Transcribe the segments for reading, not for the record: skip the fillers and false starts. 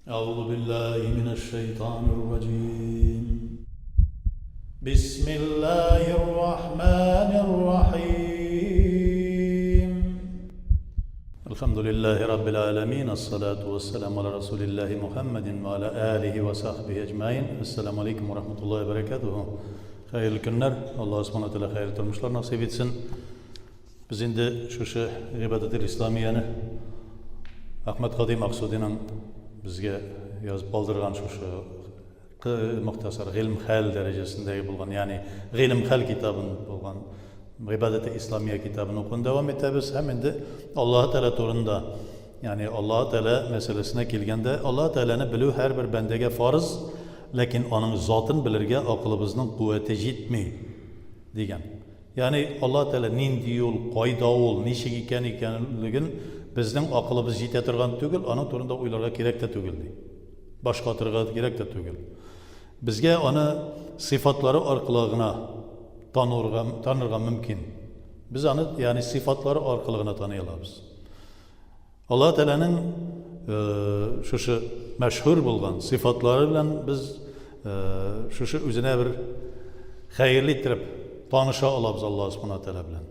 أعوذ بالله من الشيطان الرجيم بسم الله الرحمن الرحيم الحمد لله رب العالمين الصلاة والسلام على رسول الله محمد وعلى آله وصحبه أجمعين السلام عليكم ورحمة الله وبركاته Хәерле көннәр, Аллаһ Субхана Тәгалә хәерле тормышлар насыйп итсен. Без инде шушы Гыйбадәтел Исламияне Әхмәт Гади Максудиның безгә язып калдырган шушы мөхтәсар гыйлем хәл дәрәҗәсендәге булган, ягъни гыйлем хәл китабын булган Гыйбадәте Исламия китабын укуын дәвам итәбез һәм инде Аллаһ Тәгалә турында, ягъни Аллаһ Тәгалә мәсьәләсенә килгәндә, Аллаһ Тәгаләне белү һәрбер бәндәгә фарыз, ләкин аның затын белергә акылыбызның куәте җитми, дигән. Ягъни Аллаһ Тәгалә нинди ул, кайда ул, ничек икән икәнлеген безнең акылыбыз җитә торган түгел, аның турында уйларга кирәк тә түгел, ди. Баш катырырга кирәк тә түгел. Безгә аны сыйфатлары аркылы гына танырга, танырга мөмкин. Без аны, ягъни сыйфатлары аркылы гына таный алабыз. Аллаһ Тәгаләнең шушы мәшһүр булган сыйфатлары белән без шушы үзенә бер хәерле иттереп таныша алабыз Аллаһ Субхана Тәгалә белән.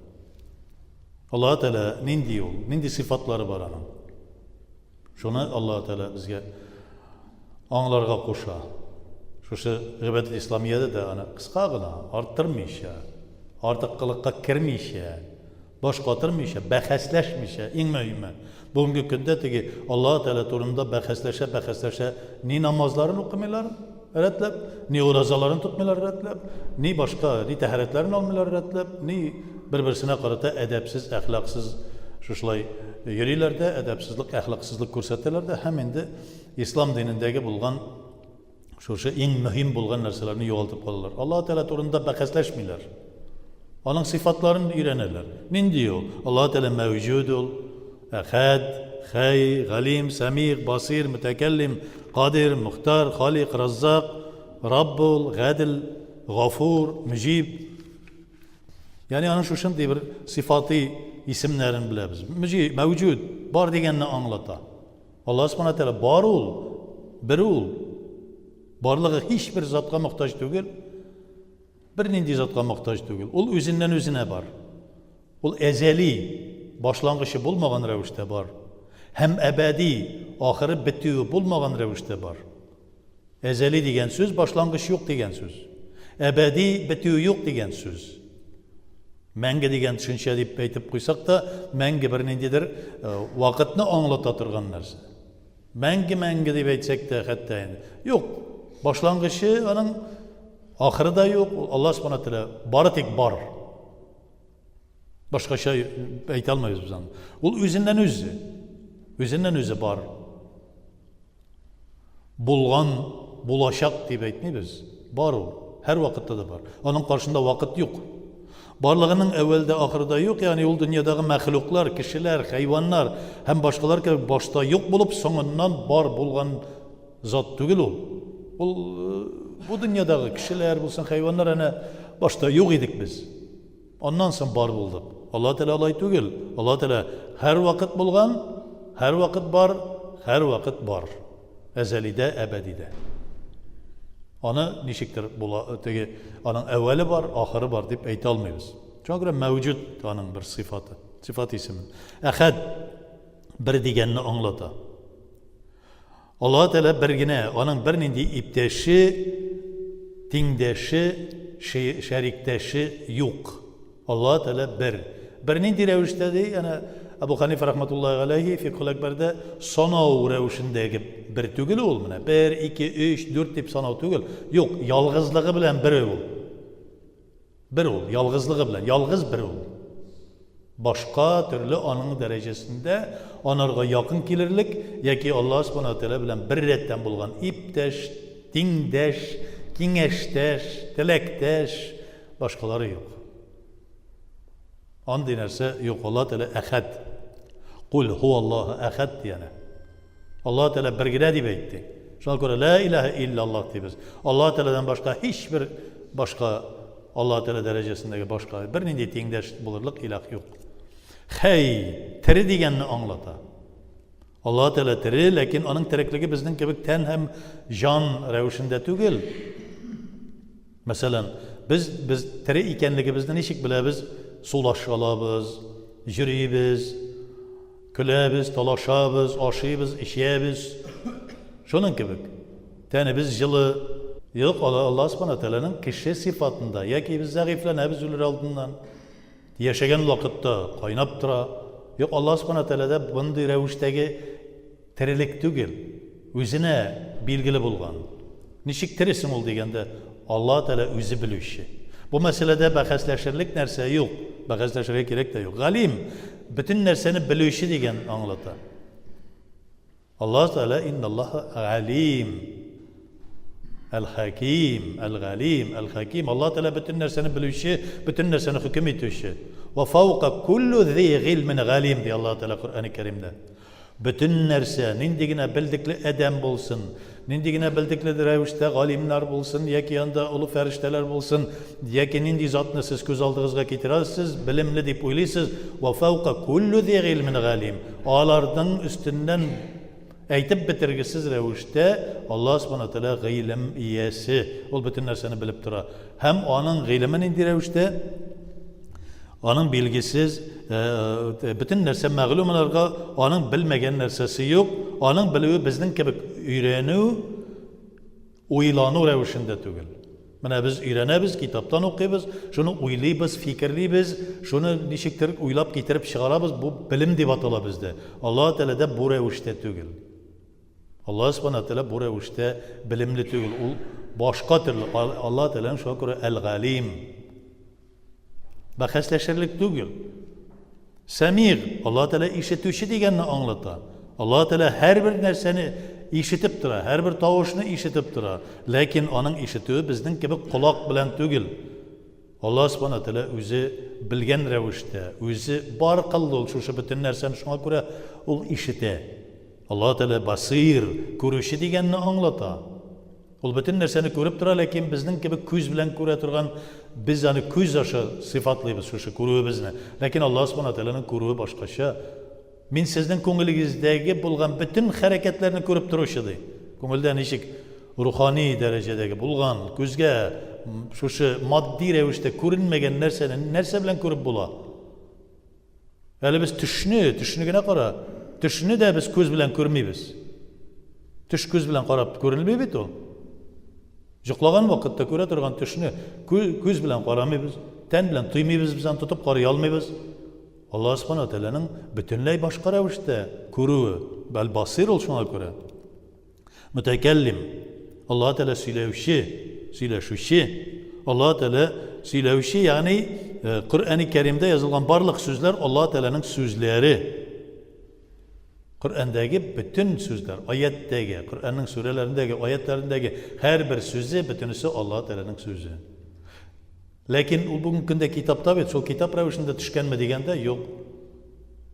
Аллаһ Тәгалә нинди ул? Нинди сыйфатлары бар аның? Шуны Аллаһ Тәгалә безгә аңларга куша. Шушы гыйбадәт исламиядә дә аны кыска гына, арттырмыйча, артык кылыкка кермичә, Баш катырмыйча, бәхәсләшмичә, иң мөһиме, бүгенге көндә теге Аллаһы Тәгалә турында бәхәсләшә-бәхәсләшә ни намазларын укымыйлар рәтләп, ни уразаларын тотмыйлар рәтләп, ни башка, ни тәһарәтләрен алмыйлар рәтләп, ни бер-берсенә карата әдәпсез, әхлаксыз шушылай йөриләр дә, әдәпсезлек, әхлаксызлык күрсәтәләр дә һәм инде ислам динендәге булган шушы иң мөһим булган нәрсәләрне югалтып калалар. Аллаһ Тәгалә турында бәхәсләшмиләр. Аның сыйфатларын өйрәнәләр. Нинди ул? Аллаһ Тәгалә мәүҗүд ул, әхәд, хәй, галим, сәмиг, басир, мөтәкәллим, кадир, мухтар, халик, раззак, Рабб ул, гадел, гафур, мөҗиб. Ягъни аның шушындый бер сыйфати исемнәрен беләбез. Мөҗиб, мәүҗүд, бар дигәнне аңлата. Аллаһ Субхана Тәгалә бар ул, бер ул. Барлыгы һичбер затка мохтаҗ түгел. Бернинди затка мохтаҗ түгел. Ул үзеннән үзенә бар. Ул әзәли, башлангычы булмаган рәвештә бар. Һәм әбәди, ахыры бетүе булмаган рәвештә бар. Әзәли дигән сүз башлангыч юк дигән сүз. Әбәди бетүе юк дигән сүз. Мәңге дигән төшенчә дип әйтеп куйсак та, мәңге бер ниндидер э, вакытны аңлата торган нәрсә. Мәңге-мәңге дип әйтсәк тә, хәтта инде. Юк, башлангычы аның ахыры да юк. Алла Субхана Тәгалә бары тик бар. Башкача әйтә алмыйбыз без аны. Ул үзеннән үзе. Үзеннән үзе бар. Булган, булачак дип әйтмибез. Бар ул. Һәр вакытта да бар. Аның каршында вакыт юк. Барлыгының әүвәлдә ахырда юк, ягъни ул дөньядагы мәхлуклар, кешеләр, хайваннар һәм башкалар кебек башта юк булып, соңыннан бар булган зат түгел ул. Ул э, бу дөньядагы кешеләр булсын, хайваннар әнә башта юк идек без. Аннан соң бар булдык. Алла Тәгалә алай түгел. Алла Тәгалә һәрвакыт булган, һәрвакыт бар, һәрвакыт бар. Әзәлидә, әбәдидә. Аны ничектер була, теге аның әүвәле бар, ахыры бар дип әйтә алмыйбыз. Шуңа күрә мәүҗүд аның бер сыйфаты, сыйфат исеме. Әхәд бер дигәнне аңлата. Аллаһы Тәгалә бер генә, аның бернинди иптәше, тиңдәше, шәриктәше юк. Аллаһы Тәгалә бер. Бернинди рәвештә ди, әнә Әбу Ханифа рахматуллаһи галәйһи Фикхул Әкбәрдә санау рәвешендәге бер түгел ул, менә бер, ике, өч, дүрт дип санау түгел. Юк, ялгызлыгы белән бер ул. Бер ул, ялгызлыгы белән, ялгыз бер ул. Башка төрле аның дәрәҗәсендә анарга якын килерлек яки Аллаһ Субхана ва Тәгалә белән бер рәттән булган иптәш, тиңдәш, киңәштәш, теләктәш, башкалары юк. Андый нәрсә юк. Аллаһ Тәгалә әхәд. Кул һуаллаһу әхәд дигәне. Аллаһ Тәгалә бер генә дип әйтте. Шуңа күрә лә илаһә илляллаһ дибез. Аллаһ Тәгаләдән башка һичбер башка Аллаһ Тәгалә дәрәҗәсендәге башка бернинди тиңдәш булырлык илаһ юк. Хәй, тере дигәнне аңлата. Аллаһ Тәгалә тере, ләкин аның тереклеге безнең кебек тән һәм җан рәвешендә түгел. Мәсәлән, без без тере икәнлегебезне ничек беләбез? Сулаш алабыз, йөрибез, көләбез, талашабыз, ашыйбыз, эчәбез. Шуның кебек. Тәнебез җылы. Юк, Аллаһ Субхана Тәгаләнең кеше сыйфатында, яки без зәгыйфьләнәбез үлер алдыннан. Яшәгән вакытта кайнап тора. Юк, Аллаһ Субхана Тәгаләдә мондый рәвештәге терелек түгел, үзенә билгеле булган. Ничек тере соң ул дигәндә, Аллаһ Тәгалә үзе белүче. Бу мәсьәләдә бәхәсләшерлек нәрсә юк, бәхәсләшергә кирәк тә юк. Галим, бөтен нәрсәне белүче дигән аңлата. Аллаһ Тәгалә инналлаһа галим. Әл-Хаким, Әл-Галим, Әл-Хаким. Аллаһ Тәгалә бөтен нәрсәне белүче, бөтен нәрсәне хөкем итүче. Ва фаука куллу зи гыйльмин галим ди Аллаһ Тәгалә Коръәни Кәримдә. Бөтен нәрсә, нинди генә белдекле адәм булсын, нинди генә белдекле рәвештә галимнар булсын, яки анда олы фәрештәләр булсын, яки нинди затны сез күз алдыгызга китерәсез, белемле дип уйлыйсыз, ва фаука куллу зи гыйльмин галим. Аларның өстеннән әйтеп бетергесез рәвештә Аллаһ Субхана Тәгалә гыйлем иясе. Ул бөтен нәрсәне белеп тора. Һәм аның гыйлеме нинди рәвештә? Аның билгесез, бөтен нәрсә мәгълүм аларга, аның белмәгән нәрсәсе юк. Аның белүе безнең кебек өйрәнү, Уйлану рәвешендә түгел. Менә без өйрәнәбез, китаптан укыйбыз, шуны уйлыйбыз, фикерлибез, шуны ничектер уйлап китереп чыгарабыз, бу белем дип атала бездә. Аллаһ Тәгаләдә бу рәвештә түгел. Аллаһ Субхана Тәгалә бу рәвештә белемле түгел, ул башка төрле. Аллаһ Тәгаләнең шуңа күрә Әл-Галим. Бәхәсләшерлек түгел. Сәмиг, Аллаһ Тәгалә ишетүче дигәнне аңлата. Аллаһ Тәгалә һәрбер нәрсәне ишетеп тора, һәрбер тавышны ишетеп тора. Ләкин аның ишетүе безнең кебек колак белән түгел. Аллаһ Субхана Тәгалә үзе белгән рәвештә, үзе бар кылды ул шушы бөтен нәрсәне, шуңа күрә ул ишетә. Аллаһ Тәгалә басыйр, күрүче дигәнне аңлата. Ул бөтен нәрсәне күреп тора, ләкин безнең кебек күз белән күрә торган, без аны күз аша сыйфатлыйбыз шушы күрүебезне. Ләкин Аллаһ Субхана Тәгаләнең күрүе башкача. Мин сезнең күңелегездәге булган бөтен хәрәкәтләрне күреп торучы, ди. Күңелдә ничек рухани дәрәҗәдәге булган, күзгә шушы матди рәвештә күренмәгән нәрсәне нәрсә белән күреп була? Әле без төшне, төшне генә кара. Төшне дә без күз белән күрмибез. Төш күз белән карап күренми бит ул. Йоклаган вакытта күрә торган төшне күз белән карамыйбыз, тән белән тоймыйбыз, без аны тотып карый алмыйбыз. Аллаһ Субхану Тәгаләнең бөтенләй башка рәвештә күрүе, бәл-басир ул шуңа күрә. Мөтәкәллим, Аллаһ Тәгалә сөйләүче, сөйләшүче. Аллаһ Тәгалә сөйләүче, ягъни э, Коръәни Кәримдә язылган барлык сүзләр Аллаһ Тәгаләнең сүзләре. Коръәндәге бөтен сүзләр, аяттәге, Коръәннең сүрәләрендәге, аятларындагы һәрбер сүзе, бөтенесе Аллаһ Тәгаләнең сүзе. Ләкин ул бүгенге көндә китапта бит, шул китап рәвешендә төшкәнме дигәндә, юк.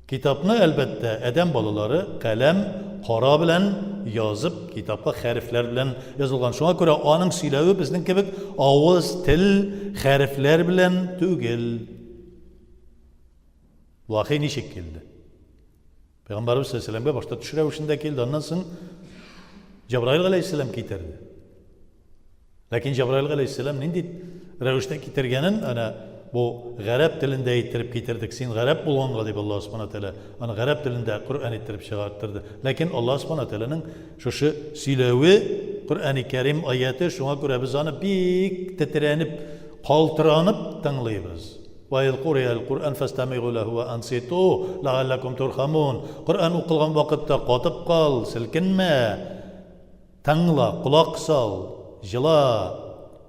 Китапны, әлбәттә, адәм балалары каләм, кара белән язып, китапка хәрефләр белән язылган. Шуңа күрә аның сөйләве безнең кебек авыз, тел, хәрефләр белән түгел. Вахи ничек килде? Пәйгамбәребез саллаллаһу алейһи башта төш рәвешендә килде, аннан соң Җабраил галәйһиссәлам китерде. Ләкин Җабраил галәйһиссәлам нинди рәвештә китергәнен әнә бу гарәп телендә әйттереп китердек. Син гарәп булганга дип Аллаһ субхана тәгалә аны гарәп телендә Коръән иттереп чыгарттырды. Ләкин Аллаһ субхана тәгаләнең шушы сөйләве Коръәни Кәрим аяте, шуңа күрә без аны бик тетрәнеп, калтыранып тыңлыйбыз. Ва из куриал Куръан фастамигу ләһу ва анситу ләгалләкум турхамун. Коръән укылган вакытта катып кал, селкенмә, тыңла, колак сал, җыла.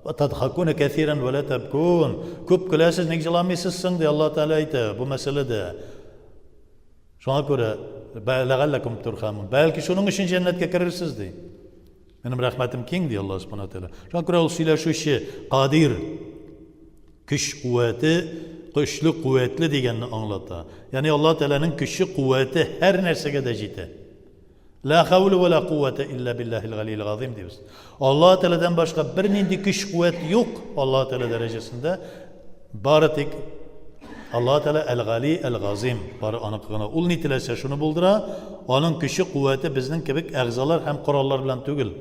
Ва тадхакуна кәсиран ва ла табкун. Күп көләсез, ник җыламыйсыз соң, ди Аллаһ Тәгалә әйтә бу мәсьәләдә. Шуңа күрә ләгалләкум турхамун. Бәлки шуның өчен җәннәткә керерсез, ди. Минем рәхмәтем киң, ди Аллаһ Субхану Тәгалә. Шуңа күрә ул сөйләшүче, кадир, көч куәте, көчле, куәтле дигәнне аңлата. Ягъни Аллаһ Тәгаләнең көче, куәте һәр нәрсәгә дә җитә. Ла хәүле вә ла куәтә илля биллаһил галиил газим дибез. Аллаһ Тәгаләдән башка бернинди көч, куәт юк Аллаһ Тәгалә дәрәҗәсендә. Бары тик Аллаһ Тәгалә Әл-Гали, Әл-Газыйм, бары аныкы гына. Ул ни теләсә, шуны булдыра. Аның көче, куәте безнең кебек әгъзалар һәм кораллар белән түгел.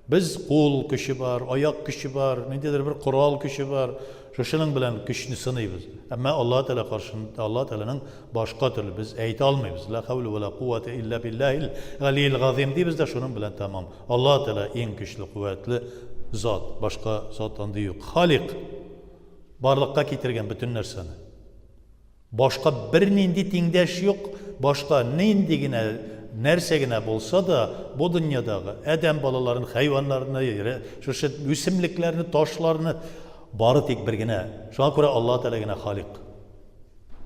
Без кул көче бар, аяк көче бар, ниндидер бер корал көче бар. Шушының белән көчне сыныйбыз. Әмма Аллаһ Тәгалә каршында Аллаһ Тәгаләнең башка төрле без әйтә алмыйбыз. Ла хәүлә вә ла куәтә илля биллаһил галиил газыйм дибез дә шуның белән тәмам. Аллаһ Тәгалә иң көчле, куәтле зат. Башка зат андый юк. Халик барлыкка китергән бөтен нәрсәне. Башка бернинди тиңдәш юк, башка нинди генә нәрсә генә булса да, бу дөньядагы адәм балаларын, хайваннарны, шушы үсемлекләрне, ташларны бары тик бер генә. Шуңа күрә Аллаһ Тәгалә генә Халик.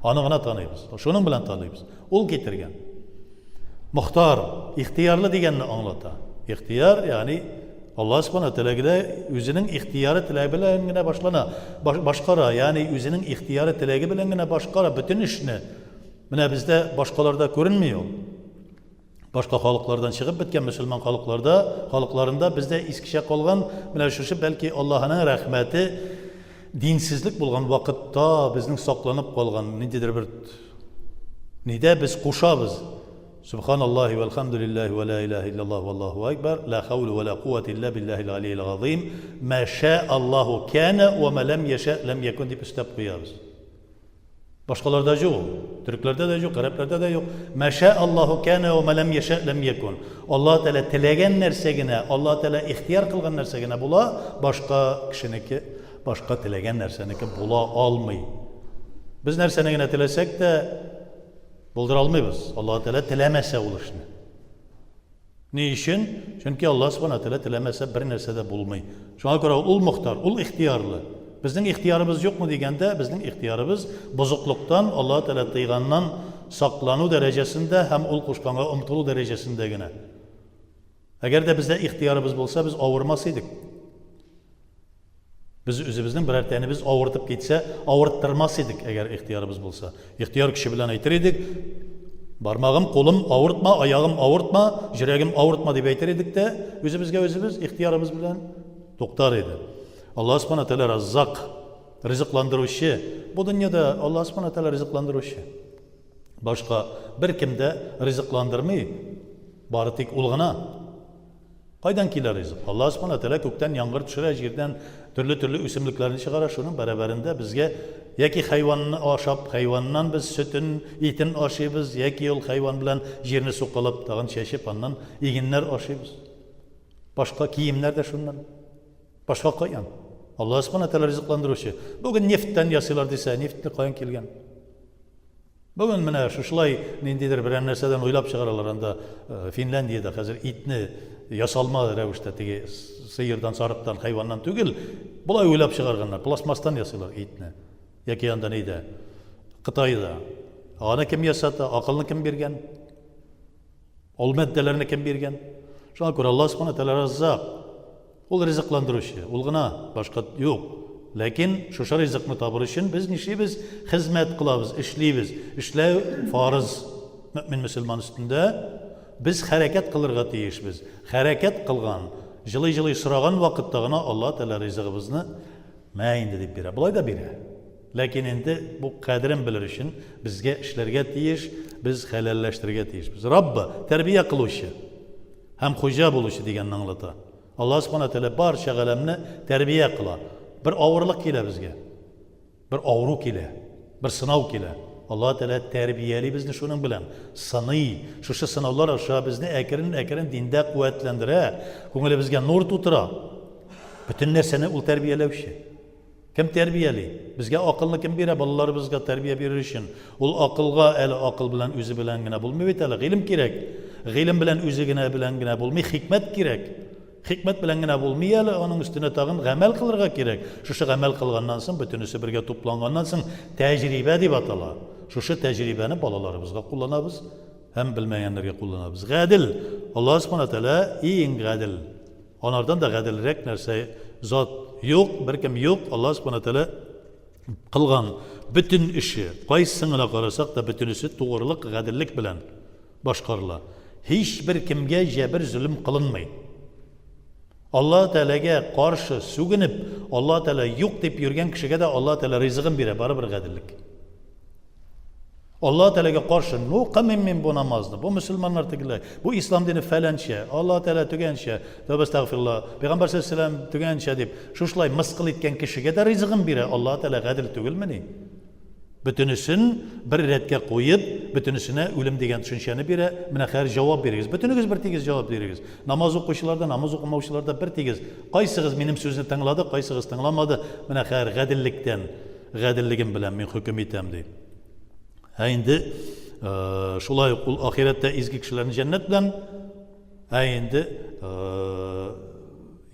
Аны гына таныйбыз. Шуның белән таныйбыз. Ул китергән. Мохтар, ихтыярлы дигәнне аңлата. Ихтыяр, ягъни Аллаһ Субхана Тәгалә үзенең ихтыяры теләге белән генә башлана, башкара, ягъни үзенең ихтыяры теләге белән генә башкара бөтен эшне. Менә бездә башкаларда күренми ул. Башка халыклардан чыгып беткән мөселман халыкларда, халыкларында бездә искечә калган менә шушы бәлки Аллаһының рәхмәте динсезлек булган вакытта безнең сакланып калган ниндидер бер нидә без кушабыз. Субханаллаһи вәлхәмдүлилләһи вә лә илаһә илляллаһ валлаһу әкбәр, лә хәүлә вә лә куәтә илля биллаһил галиил газыйм, мә шә Аллаһу кәнә вә мә ләм яшә ләм якун дип өстәп куябыз. Башкаларда юк ул. Төрекләрдә дә юк, гарәпләрдә дә юк. Мә шә Аллаһу кәнә вә мә ләм яшә ләм якун. Аллаһ Тәгалә теләгән нәрсә генә, Аллаһ Тәгалә ихтыяр кылган нәрсә генә була, башка кешенеке, башка теләгән нәрсәнеке була алмый. Без нәрсәне генә теләсәк тә, Булдыра алмыйбыз. Аллаһ Тәгалә теләмәсә ул эшне. Ни өчен? Чөнки Аллаһ Субхана Тәгалә теләмәсә бер нәрсә дә булмый. Шуңа күрә ул мохтар, ул ихтыярлы. Безнең ихтыярыбыз юкмы дигәндә, безнең ихтыярыбыз бозыклыктан, Аллаһ Тәгалә тыйганнан саклану дәрәҗәсендә һәм ул кушканга омтылу дәрәҗәсендә генә. Әгәр дә бездә ихтыярыбыз булса, без авырмас идек. Без үзебезнең берәр тәнебез авыртып китсә, авырттырмас идек, әгәр ихтыярыбыз булса. Ихтыяр көче белән әйтер идек, бармагым, кулым авыртма, аягым авыртма, җөрәгем авыртма дип әйтер идек тә, үзебезгә үзебез ихтыярыбыз белән туктар иде. Аллаһ Субхана Тәгалә Раззак, ризыкландыручы. Бу дөньяда Аллаһ Субхана Тәгалә ризыкландыручы. Башка беркем дә ризыкландырмый, бары тик ул гына. Кайдан килә ризык? Аллаһ Субхана Тәгалә күктән яңгыр төшерә, җирдән төрле-төрле үсемлекләрне чыгара, шуның бәрабәрендә безгә яки хайванны ашап, хайваннан без сөтен, итен ашыйбыз, яки ул хайван белән җирне сукалап, тагын чәчеп, аннан игеннәр ашыйбыз. Башка киемнәр дә шуннан. Башка каян? Аллаһ Субхана Тәгалә ризыкландыручы. Бүген нефтьтән ясыйлар дисә, нефть каян килгән? Бүген менә шушылай ниндидер берәр нәрсәдән уйлап чыгаралар анда Финляндиядә хәзер итне ясалма рәвештә теге сыердан, сарыктан, хайваннан түгел, болай уйлап чыгарганнар, пластмасстан ясыйлар итне. Яки анда нидә? Кытайда. Аны кем ясата? Акылны кем биргән? Ул матдәләрне кем биргән? Шуңа күрә Аллаһ Субхану тәгалә Раззак. Ул ризыкландыручы, ул гына, башка юк. Ләкин шушы ризыкны табыр өчен без нишлибез? Хезмәт кылабыз, эшлибез. Эшләү фарыз мөэмин мөселман өстендә. Без хәрәкәт кылырга тиешбез. Хәрәкәт кылган, җылый-җылый сораган вакытта гына Аллаһ Тәгалә ризыгыбызны мә инде дип бирә. Болай да бирә. Ләкин инде бу кадерен белер өчен безгә эшләргә тиеш, без хәләлләштерергә тиешбез. Раббы, тәрбия кылучы һәм хуҗа булучы дигәнне аңлата. Аллаһ Субхана Тәгалә барча галәмне тәрбия кыла. Бер авырлык килә безгә. Бер авыру килә. Бер сынау килә. Аллаһ Тәгалә тәрбияли безне шуның белән. Сыный. Шушы сынаулар аша безне әкрен-әкрен диндә куәтләндерә, күңелебезгә нур тутыра. Бөтен нәрсәне ул тәрбияләүче. Кем тәрбияли? Безгә акылны кем бирә балаларыбызга тәрбия бирер өчен? Ул акылга әле акыл белән үзе белән генә булмый бит әле, гыйлем кирәк. Гыйлем белән үзе генә белән генә булмый, хикмәт кирәк. Хикмәт белән генә булмый әле, аның өстенә тагын гамәл кылырга кирәк. Шушы гамәл кылганнан соң, бөтенесе бергә тупланганнан соң, тәҗрибә дип атала. Шушы тәҗрибәне балаларыбызга кулланабыз һәм белмәгәннәргә кулланабыз. Гадел. Аллаһ Субхана Тәгалә иң гадел. Анардан да гаделрәк нәрсә, зат юк, беркем юк. Аллаһ Субхана Тәгалә кылган бөтен эше, кайсысын гына карасак та, бөтенесе тугрылык, гаделлек белән башкарыла. Һичбер кемгә җәбер-зөлем кылынмый. Аллаһ Тәгаләгә каршы сүгенеп, Аллаһ Тәгалә юк дип йөргән кешегә дә Аллаһ Тәгалә ризыгын бирә, барыбер гаделлек. Аллаһ Тәгаләгә каршы, ну кылмыйм мин бу намазны, бу мөселманнар тегеләй, бу ислам дине фәләнчә, Аллаһ Тәгалә төгәнчә, тәүбә әстәгъфирулла, Пәйгамбәр саллаллаһу алейһи төгәнчә дип, шушылай мыскыл иткән кешегә дә ризыгын бирә, Аллаһ Тәгалә гадел түгелмени? Бөтенесен бер рәткә куеп, бөтенесенә үлем дигән төшенчәне бирә. Менә хәзер җавап бирегез. Бөтенегез бер тигез җавап бирегез. Намаз укучылар да, намаз укымаучылар да бер тигез. Кайсыгыз минем сүзне тыңлады, кайсыгыз тыңламады? Менә хәзер гаделлектән, гаделлегем белән мин хөкем итәм, ди. Ә инде шулай ук ул ахирәттә изге кешеләрне җәннәт белән, ә инде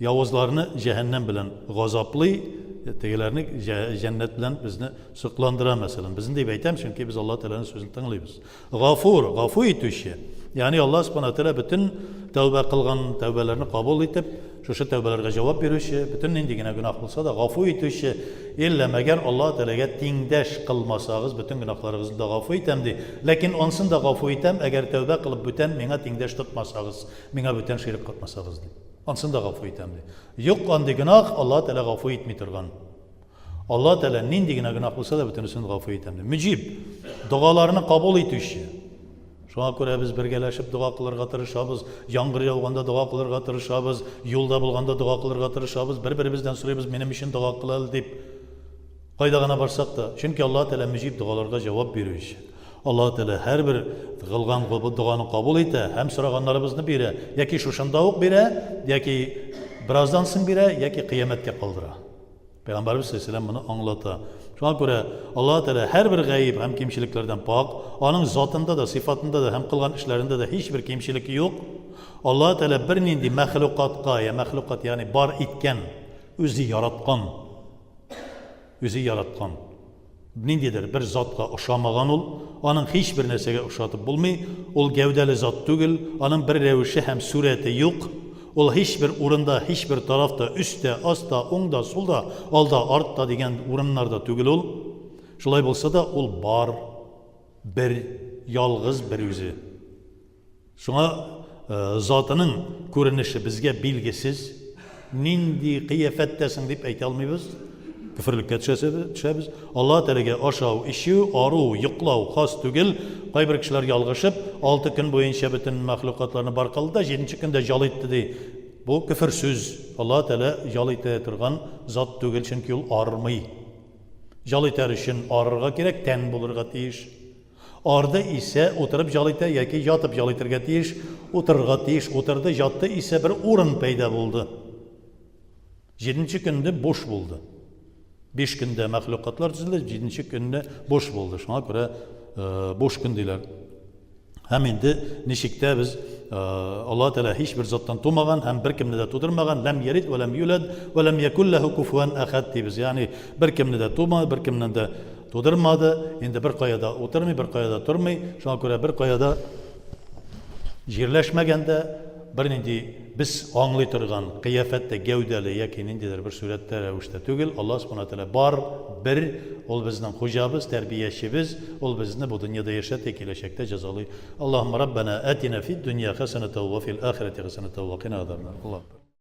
явызларны җәһәннәм белән газаплый, тегеләрне җәннәт белән безне сокландыра, мәсәлән. Безне дип әйтәм, чөнки без Аллаһ Тәгаләнең сүзен тыңлыйбыз. Гафур, гафу итүче. Ягъни Аллаһ Субхана Тәгалә бөтен тәүбә кылган тәүбәләрне кабул итеп, шушы тәүбәләргә җавап бирүче, бөтен нинди генә гөнаһ булса да гафу итүче, иллә мәгәр Аллаһ Тәгаләгә тиңдәш кылмасагыз, бөтен гөнаһларыгызны да гафу итәм, ди. Ләкин ансын да гафу итәм, әгәр тәүбә кылып бүтән миңа тиңдәш тотмасагыз, миңа бүтән ширек катмасагыз, ди. Ансын да гафу итәм, ди. Юк андый гөнаһ, Аллаһ Тәгалә гафу итми торган. Аллаһ Тәгалә нинди генә гөнаһ булса да, бөтенесен гафу итәм, ди. Мөҗиб, догаларны кабул итүче. Шуңа күрә без бергәләшеп дога кылырга тырышабыз, яңгыр яуганда дога кылырга тырышабыз, юлда булганда дога кылырга тырышабыз, бер-беребездән сорыйбыз, минем өчен дога кыл әле дип. Кайда гына барсак та, чөнки Аллаһ Тәгалә мөҗиб, догаларга җавап бирүче. Аллаһ Тәгалә һәрбер кылган доганы кабул итә һәм сораганнарыбызны бирә. Яки шушында ук бирә, яки бераздан соң бирә, яки кыямәткә калдыра. Пәйгамбәребез саллаллаһу моны аңлата. Шуңа күрә Аллаһ Тәгалә һәрбер гаеп һәм кимчелекләрдән пак, аның затында да, сыйфатында да һәм кылган эшләрендә дә һичбер кимчелек юк. Аллаһ Тәгалә бернинди мәхлукатка, я мәхлукат, ягъни бар иткән, үзе яраткан, үзе яраткан ниндидер бер затка ошамаган ул, аның һичбер нәрсәгә ошатып булмый, ул гәүдәле зат түгел, аның бер рәвеше һәм сурәте юк, ул һичбер урында, һичбер тарафта, өстә, аста, уңда, сулда, алда, артта дигән урыннарда түгел ул. Шулай булса да, ул бар, бер, ялгыз бер үзе. Шуңа затының күренеше безгә билгесез. Нинди кыяфәттәсең дип әйтә алмыйбыз. Көферлеккә төшәбез. Аллаһ Тәгаләгә ашау, эчү, ару, йоклау хас түгел. Кайбер кешеләр ялгышып, алты көн буенча бөтен мәхлукатларны бар кылды да, җиденче көндә ял итте ди. Бу көфер сүз. Аллаһ Тәгалә ял итә торган зат түгел, чөнки ул армый. Ял итәр өчен арырга кирәк, тән булырга тиеш. Арды исә утырып җал итә яки ятып җал итәргә тиеш, утырырга тиеш, утырды, җатты исә бер урын пәйда булды. Җиденче көнне буш булды. Биш көндә мәхлукатлар төзелде, җиденче көнне буш булды. Шуңа күрә буш көн диләр. Һәм инде ничек тә без Аллаһ Тәгалә һичбер заттан тумаган һәм беркемне дә тудырмаган, ләм ялид вә ләм юләд вә ләм якул ләһу куфуән әхәд дибез. Ягъни беркемне дә тумады, беркемнән дә Тудырмады, инде беркая да утырмый, беркая да тормый, шуңа күрә беркая да җирләшмәгән дә, бернинди без аңлый торган кыяфәттә, гәүдәле яки ниндидер бер сурәттә, рәвештә түгел. Аллаһ Субхана Тәгалә бар, бер, ул безнең хуҗабыз, тәрбиячебез, ул безне бу дөньяда яшәтә, киләчәктә җәзалый. Аллаһумма Раббана атина фид дөнья хәсәнәтәү ва фил ахирәти хәсәнәтәү ва кина азабнар. Аллаһу.